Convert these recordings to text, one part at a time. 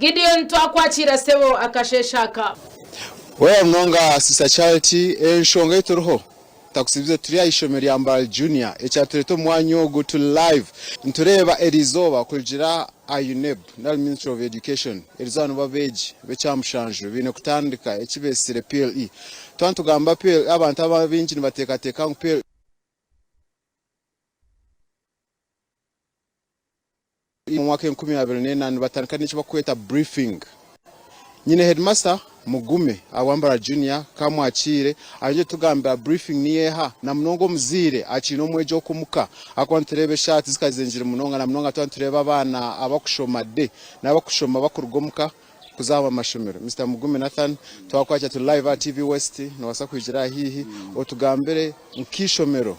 Gideon Twakwakiira sebo akasheeshe aka. Weebare munonga Sister Charity, enshonga ei turiho takusibize turi aha ishomero rya Mbarara Junior ekyatureeta omu mwanya ogu turi live nitureeba erizooba kurugira aha UNEB nari Ministry of Education erizooba nibo abeegi b'ekyamushanju baine kutandika eki beetsire PLE. Twaba nitugamba PLE abantu abaingi nibateekateeka ngu PLE Omu mwaka 2004 nibatandika n'eki barikweta briefing. Nyine headmaster Mugume ahabwa Mbarara Junior ka mwakiire ayongye kutugambira briefing niyo eha na munonga omuzaire akiine omwegi okwo omuka ahakuba nitureeba eshaaha tizikazengire munonga na munonga twaba nitureeba abaana abakushoma day n'abakushoma bakuruga omuka kuza aha mashomero. Mister Mugume Nathan twakwakira turi live aha TV West nobaasa kwigira aha haihi otugambire nk'eishomero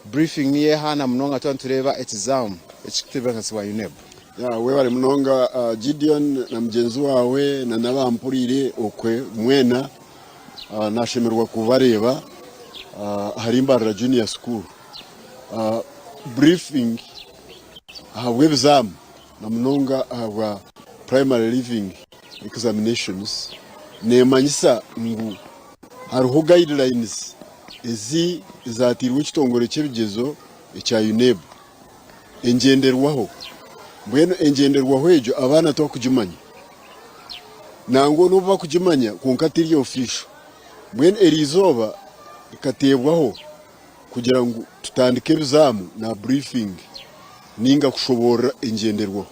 Briefing niyo eha na munonga twaba nitureeba ekizaamu ekirikutebeekanisibwa UNEB. Ya webare munonga Gideon na mugyenzi waawe na n'abampuriire okwe mwena nashemererwa kubareeba ahari Mbarara Junior School. Briefing ahabw'ebizaamu na munonga ahabwa Primary Leaving Examinations nemanyisa ngu Hariho guidelines ezi ezateirwe ekitongore ky'ebigyezo ekya UNEB engyenderwaho. Mbwenu engyenderwaho egyo abaana tibakugimanya. Nangwa n'obu bakugimanya kwonka teri official. Mbwenu eriizooba rikateebwaho kugira ngu tutandike ebizaamu na briefing ninga kushoboorora engyenderwaho.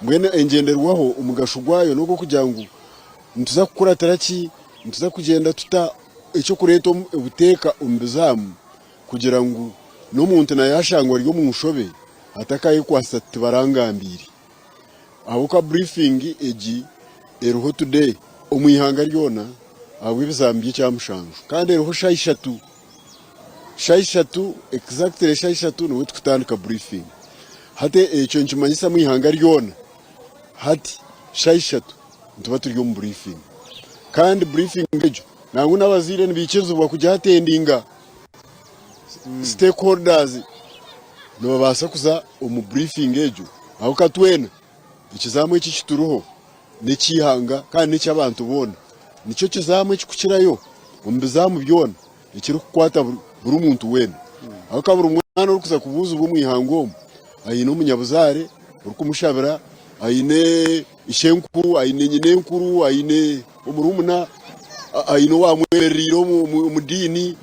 Mbwenu engyenderwaho omugasho gwayo n'ogw'okugira ngu Nituza kukuratira ki? Nituza kugyenda tuta eky'okureeta obuteeka omu bizaamu kugira ngu n'omuntu na yaashangwa ari omu nshobe atakayekwatsa ati tibarangambiire. Ahabw'okuba briefing egi eriho today omu ihanga ryona ahabw'ebizaamu by'ekyamushanju kandi eriho shaaha ishatu, shaaha ishatu exactly shaaha ishatu nibwo turikutandika briefing. Hati ekyo nikimanyisa omu ihanga ryona hati shaaha ishatu. nituba turi omu briefing kandi briefing egyo nangwa n'abazaire nibaikirizibwa kugiatendinga stakeholders nibabaasa kuza omu briefing egyo ahabw'okuba twena ekizaamu eki ekituriho n'eky'eihanga kandi n'eky'abantu boona nikyo kizaamu ekirikukirayo omu bizaamu byona ekirikukwata buri muntu weena ahabw'okuba buri mwana orikuza kubuuzibwa omu ihanga omu aine omunyabuzaare orikumushabira aine Ishenkuru aine nyinenkuru, aine omurumuna, aine owaamwemerereire omu diini.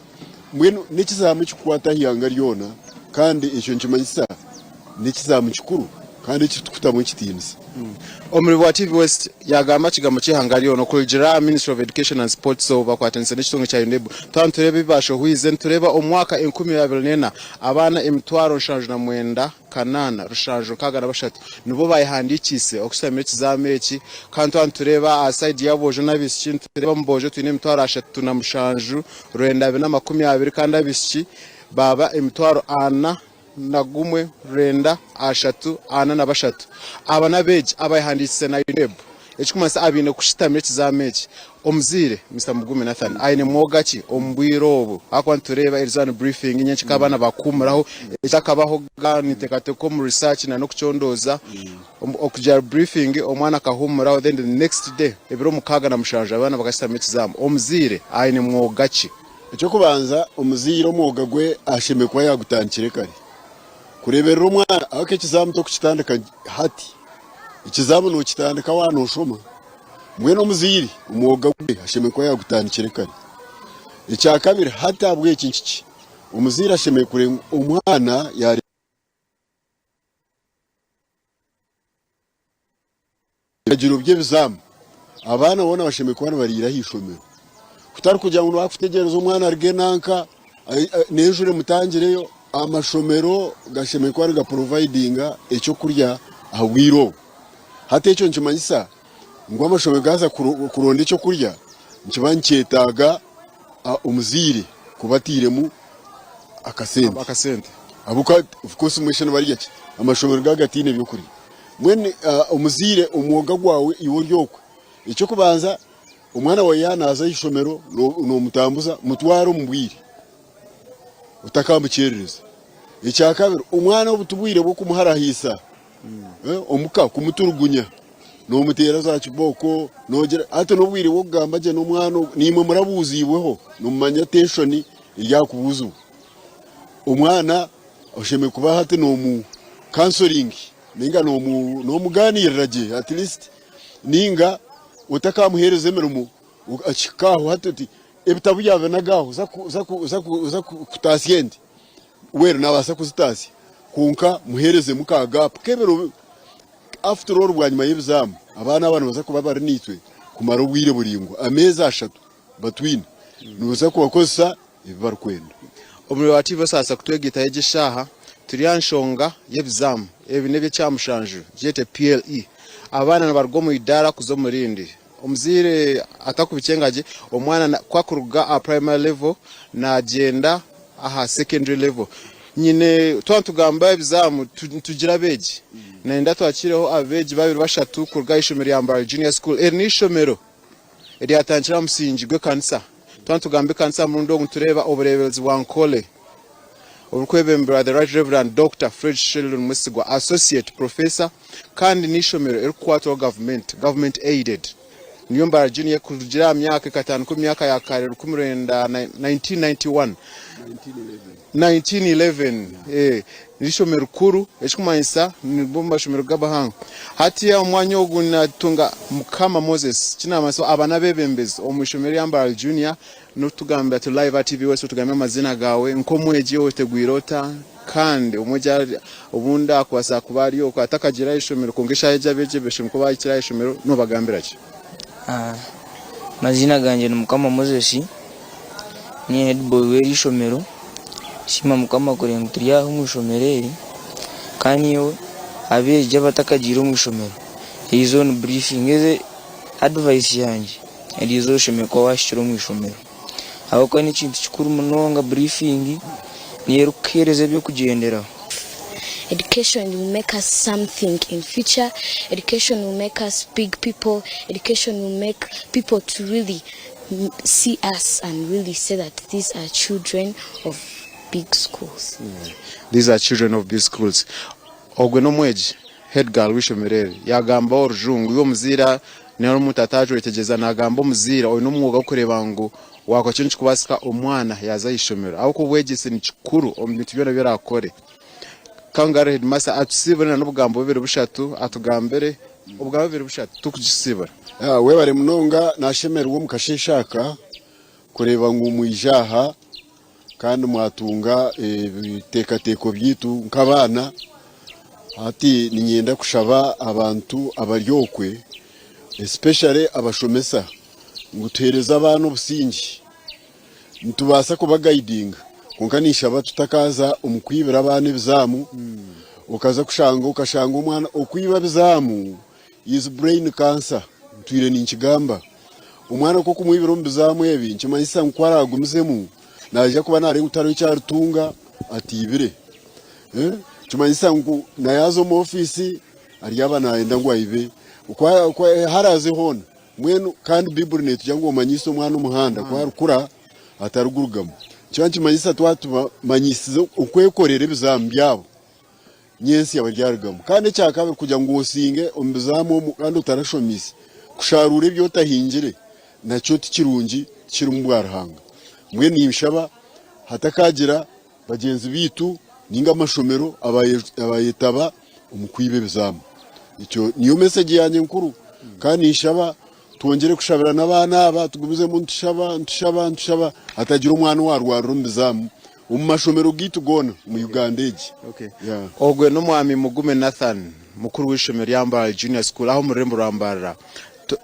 Mbwenu n'ekizaamu ekirikukwata aha ihanga ryona kandi ekyo nikimanyisa n'ekizaamu kikuru kandi ekirikutamu ekitiinisa. Omuri bwa TV West yaagamba ekigambo ky'eihanga ryona okurugiirira aha Ministry of Education and Sports obu bakwatanise n'ekitongore kya UNEB. Twaba nitureeba ebi baashohwize nitureeba omu mwaka 2004 abaana 79,000 Kanaana, rushanju, 63 nibo baayehandiikiise okushutamira ekizaamo eki. Kandi twaba nitureeba aha sayidi y'aboojo n'abaishiki, nitureeba omu boojo twine 37,920 kandi abaishiki baaba 41,934. Aba n'abeegi abayehandiikiise na UNEB. Ekirikumanyisa abaine kushutamira ekizaamo eki. Omuzaire, Mister Mugume Nathan, aine mwoga ki omu bwire obu? Ahakuba nitureeba erizooba ni briefing nyenkya ka abaana bakuhumuraho. Ekitakabaho ga ninteekateeka omu research na n'okucondooza okugira briefing omwana akahumuraho then the next day ebiro 67 abaana bakashutama ekizaamo. Omuzaire aine mwoga ki? Eky'okubanza omuzaire omwoga gwe ashemereire kuba yaagutandikire kare kureeberera omwana ahabw'okuba ekizaamu tokukitandika hati. Ekizaamu nookitandika waaba nooshoma. Mbwenu omuzaire omwoga gwe ashemereire kuba yaagutandikire kare. Ekyakabiri hati ahabw'eki nkiki, omuzaire ashemereire kureeba ngu omwana yaareeba ebiragiro by'ebizaamu, abaana boona bashemereire kuba nibariira aha ishomero. Kutari kugira ngu nibaakutegyereza omwana aruge nanka n'enjura emutangireyo, amashomero gashemereire kuba nigaprovidinga ekyokurya aha bwire obu. Hati ekyo nikimanyisa ngu amashomero gaaza kuronda ekyokurya nikiba nikyetaaga omuzaire kuba atairemu akasente. Akasente. Ahabw'okuba of course mbwenu nibarya ki? Amashomero gaaba gataine byokurya. Mbwenu omuzaire omwoga gwawe iwe ori okwe, eky'okubanza omwana waawe yaaba naaza aha ishomero noomutambuza mutware omu bwire otakamukyerereza. Ekyakabiri omwana obu tibwire bw'okumuharahiisa omuka kumuturugunya. Nomuteera za kibooko, nogira hati n'obwire bw'okugamba gye n'omwana ogwo, naimwe murabuuziibweho nimumanya tension eri aha kubuuzibwa. Omwana oshemereire kuba hati nomu counseling ninga nomugaaniirira gye at least ninga otakamuheereza emirimo akihika aho hati oti ebitabo byaba binaga aho za kutaasya ente, well nabaasa kuzitaasya kwonka muheerezemu ka gap k'ebiro After all bwanyima y'ebizaamu abaana aba nibaza kuba bari naitwe kumara obwire buraingwa, ameezi ashatu batwine, nibaza kubakozesa ebi barikwenda. Omuri ba TV osaasa kutwegaitaho egi eshaaha, turi aha nshonga y'ebizaamu. Ebi n'eby'ekyamushanju, gyete PLE. Abaana nibaruga omu idaara kuza omu rindi. Omuzaire atakubikyenga gye, omwana ku akuruga aha primary level nagyenda aha secondary level. Nyine twaba nitugamba ebizaamu nitugira abeegi. Nayenda twakiireho abeegi babiri bashatu kuruga aha ishomero rya Mbarara Junior School. Eri n'eishomero eryatandikire aha musingi gw'ekanisa. Twaba nitugamba ekanisa aha murundi ogu nitureeba obureeberezi bwa Nkole oburikwebemberwa The Right Reverend Doctor Fred Sheldon Mwesigwa, Associate Professor kandi n'eishomero erikukwatwaho gavumenti, government aided. Niyo Mbarara Junior kurugira aha myaka ekatandika omu myaka ya kare 1991, 1911 eh, n'eishomero rikuru ekikumanyisa nigo mashomero g'abahanga. Hati omu mwanya ogu natunga Mukama Moses kinamanyisa aba n'abebembezi omu ishomero rya Mbarara Junior N'otugambira turi live aha TV West otugambe amazina gaawe nk'omwegi otegwire ota kandi omwegi obundi akubaasa kuba ari okwo atakagiire aha ishomero kwonka eshaaha egi abeegi b'eishomero ku bahikire aha ishomero nobagambira ki? Amaziina gangye ni Mukama Moses, ni headboy w'eri ishomero. Nsiima Mukama kureba ngu turi aha omu ishomero eri kandi nyowe abeegi abatakagiire omu ishomero eriizooba ni briefing ezi advice yangye. Eriizooba oshemereire kuba waahikire omu ishomero ahabw'okuba n'ekintu kikuru munonga burifingi niyo erikukuheereza eby'okugyenderaho. Education will make us something in future, education will make us big people, education will make people to really see us and really say that these are children of big schools. These are children of big schools. Ogwe n'omwegi, head girl w'eishomero eri, yaagamba orujungu. Iwe omuzaire nari omuntu ataajwetegyeza naagamba omuzaire oine omwoga gw'okureeba ngu waakora kyona ekirikubaasika omwana yaaza aha ishomero ahabw'okuba obwegyese ni kikuru omu bintu byona ebi oraakore. Kangaru headmaster atusiibure na n'obugambo bubiri bushatu atugambire obugambo bubiri bushatu tukugisiibura. Webare munonga nashemererwa omu kasheeshe aka kureeba ngu mwija aha Kandi mwatunga ebiteekateeko byaitu nk'abaana. Hati niinyenda kushaba abantu abari okwe especially abashomesa ngu tuheereze abaana obusingye. Nitubaasa kubagayidinga kwonka ninshaba tutakaaza omu kwibira abaana ebizaamu, okaza kushanga okashanga omwana okwiba ebizaamu is brain cancer ntwire ninkigamba. Omwana ku okumwibira omu bizaamu ebi nikimanyisa ngu ku araagumizemu naija kuba naareeba ngu tihariho eki aritunga atiibire. Nikimanyisa ngu na yaaza omu ofiisi aryaba naayenda ngu aibe. Ku araaze hoona mbwenu kandi Baiburi neetugira ngu omanyiise omwana omuhanda ku arikura atarigurugamu. Nikiba nikimanyisa twaba tubamanyisize okwekorera ebizaamu byabo. Nyentsya baryarugamu. Kandi ekya kabiri, kugira ngu osinge omu bizaamu omu kandi otarashomiise, kusharuura ebi otahingire nakyo ti kirungi, tikirimu bwaruhanga. Mbwenu ninshaba hatakagira bagyenzi baitu ninga amashomero abayetaba omu kwiba ebizaamu. Ekyo niyo mesegi yangye nkuru. Kandi ninshaba twongyere kushabira n'abaana aba, tugumizemu nitushaba, nitushaba, nitushaba hatagira omwana owarwarira omu bizaamu Omu mashomero gaitu goona omu Uganda egi. Yeah. Ogwe n'omwami Mugume Nathan, mukuru w'eishomero rya Mbarara Junior School aha omu rurembo rwa Mbarara.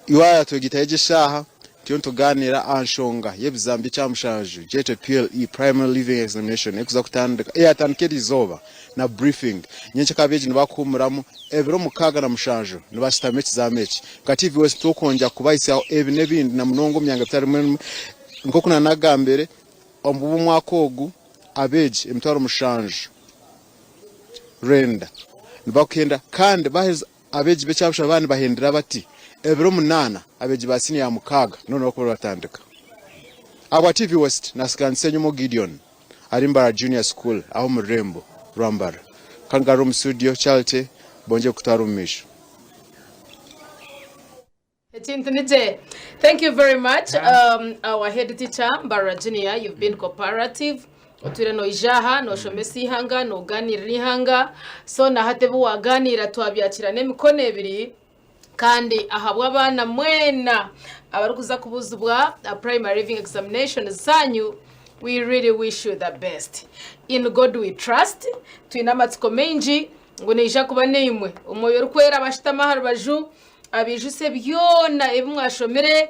Iwe yatwegyeitaho egi eshaaha, turiyo nitugaaniira aha nshonga y'ebizamu by'ekyamushanju gyete PLE, Primary Leaving Examination, erikuza kutandika, eyatandika eriizooba na briefing. Nyenkya abeegi nibakuhuumuramu ebiro 67 nibashutama ekizamu eki. Nka TV West nitwokwongyera kubahisyaho ebi n'ebindi na munonga omu myanga etari emwe n'emwe. Nk'oku nanagambire, Omu bw'omwaka ogu, abeegi 7900 nibakuhenda kandi baheza abeegi b'ekyabusha baaba nibahendera bati ebiro munaana abeegi ba siniya ya mukaaga nibo nibakuba nibatandika. Ahabwa TV West, nasiga Nsenyumo Gideon ari Mbarara Junior School aha omu rurembo rwa Mbarara. Kangarura omu studio, Charity, bongyere kukutwara omu maisho. Ekintu nikye. Thank you very much um, our head teacher Mbarara Junior, you've been cooperative. Otwire noija aha noshomesa ihanga noganirira ihanga so na hati ebi waganiira twabyakira n'emikono ebiri kandi ahabw'abaana mwena abarikuza kubuzibwa uh, primary leaving examination zanyu we really wish you the best in god we trust twine amatsiko maingi ngu naija kuba naimwe omwoyo orikwera abashutama aha rubaju abaijuse byona ebi mwashomire.